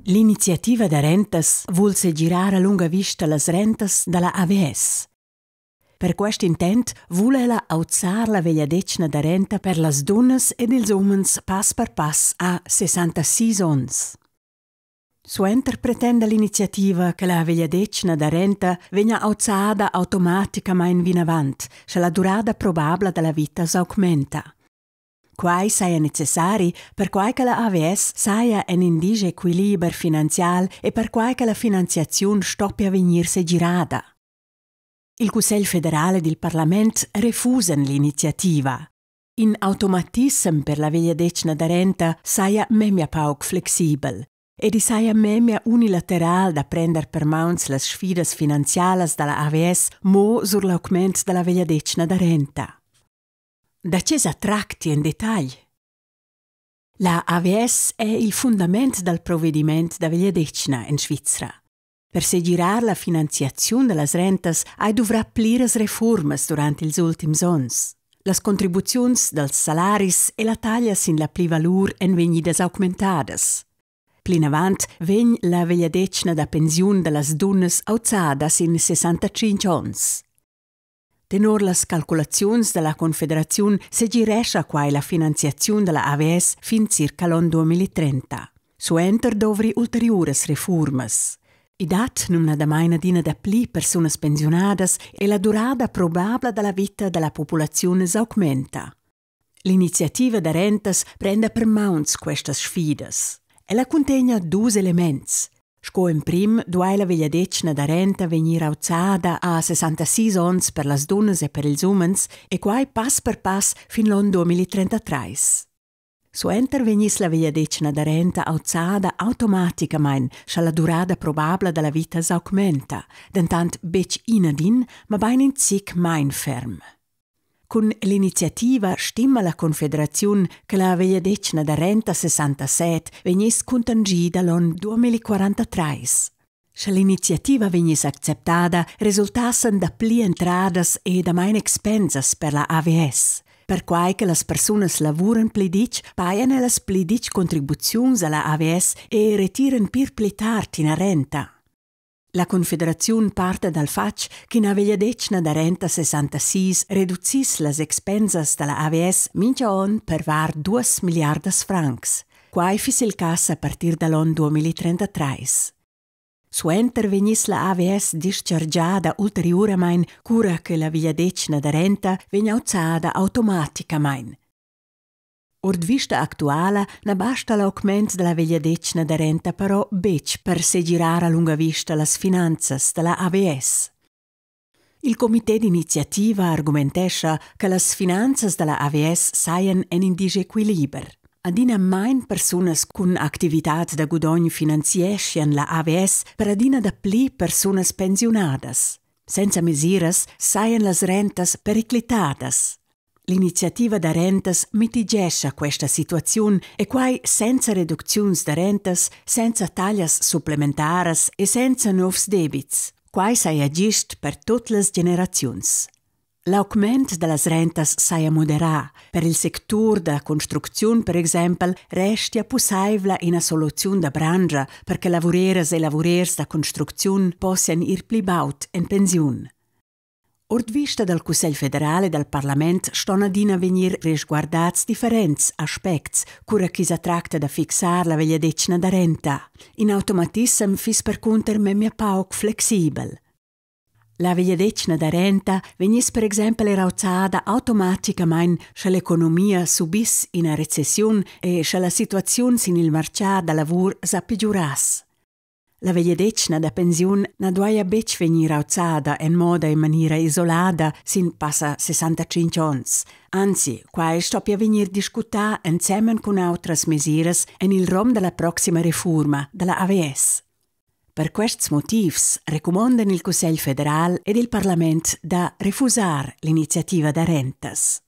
L'iniziativa da rentas vul segirar a lunga vista las rentas da la AVS. Per quest intent vul ella auzar la vegliadetgna da renta per las dunnas ed ils umens pass per pass a 66 onns. Suenter pretenda l'iniziativa che la vegliadetgna da renta vegnia auzada automaticamain vinavant, sche la durada probabla da la vita s'augmenta. Quai saja necessari, perquai che la AVS saja en in disequiliber finanzial e perquai che la finanziaziun stoppia vegnir segirada. Il Cussegl federal ed il parlament refusan l'iniziativa. In automatissem per la vegliadetgna da renta saja memia pauc flexibel ed i saja memia unilateral da prender per mauns las sfidas finanzialas da la AVS mo sur l'augment da la vegliadetgna da renta. Da tge sa tracti en detagl? La AVS è il fundament dal provediment da vegliadetgna en Svizra. Per segirar la finanziaziun da las rentas hai duvrà pliras refurmas durant ils ultims onns. Las contribuziuns dals salaris e la taglia sin la plivalur èn vegnidas augmentadas. Plinavant vegn la vegliadetgna da pensiun da las dunnas auzada sin 65 onns. Tenor las calculaziuns da la Confederaziun segirescha quai la finanziaziun da la AVS fin circa l'onn 2030. Suenter dovri ulteriuras refurmas. I dat numnadamain adina dapli persunas pensiunadas e la durada probabla da la vita da la populaziun s'augmenta. L'iniziativa da rentas prenda per mauns questas sfidas. Ella cuntegna dus elements. Sco emprim duai la vegliadetgna da renta vegnir auzada a 66 onns per las dunnas e per ils umens e quai pass per pass fin l'onn 2033. Suenter vegniss la vegliadetgna da renta auzada automaticamain, sche la durada probabla da la vita s'augmenta, dentant betg in ad in, mabain in zic main ferm. Cun l'iniziativa stima la Confederaziun che la vegliadetgna da renta 67 vegniss cuntanschida l'onn 2043. Sche l'iniziativa vegniss acceptada, resultassan dapli entradas e damain expensas per la AVS. Perquai che las persunas lavuran pli ditg, pajan ellas pli ditg contribuziuns a la AVS e retiran pir pli tard ina renta. La Confederaziun parta dal fatg ch'ina vegliadetgna da renta 66 reduciss las expensas da la AVS mintga onn per var duas milliardas francs. Quai fiss il cas a partir da l'onn 2033. Suenter vegniss la AVS dischargiada ulteriuramain cura che la vegliadetgna da renta vegn auzada automaticamain. Ord vista actuala na basta l'augment da la vegliadetgna da renta però betg per segirar a lunga vista las finanzas da la AVS. Il comité d'iniziativa argumentescha che las finanzas da la AVS sajan en in disequiliber. Adina main persunas cun activitads da gudogn finanzieschian la AVS per adina dapli persunas pensiunadas. Senza mesiras sajan las rentas periclitadas. L'iniziativa da rentas mitigescha questa situaziun e quai senza reducziuns da rentas, senza taglias supplementaras e senza novs debits. Quai saja gist per tut las generaziuns. L'augment da las rentas saja moderà. Per il sectur da construcziun, per exempel, restia pussaivla ina soluziun da branscha per che lavureras e lavurers da construcziun possian ir pli baud en pensiun. Ord vista dal Cussegl federal e dal parlament ston adina vegnir resguardads differents aspects, cura ch'i sa tracta da fixar la vegliadetgna da renta. In automatissem fiss percunter memia pauc flexibel. La vegliadetgna da renta vegniss per exempel er auzada automaticamain, sche l'economia subiss ina recessiun e sche la situaziun sin il martgà da lavur sa pegiurass. La vegliadetgna da pensiun na duaja betg vegnir auzada en moda e maniera isolada sin passa 65 onns. Anzi, quai stoppia vegnir discutà ensemen cun autras mesiras en il rom da la proxima refurma da la AVS. Per quests motivs recumondan il Cussegl federal ed il parlament da refusar l'iniziativa da rentas.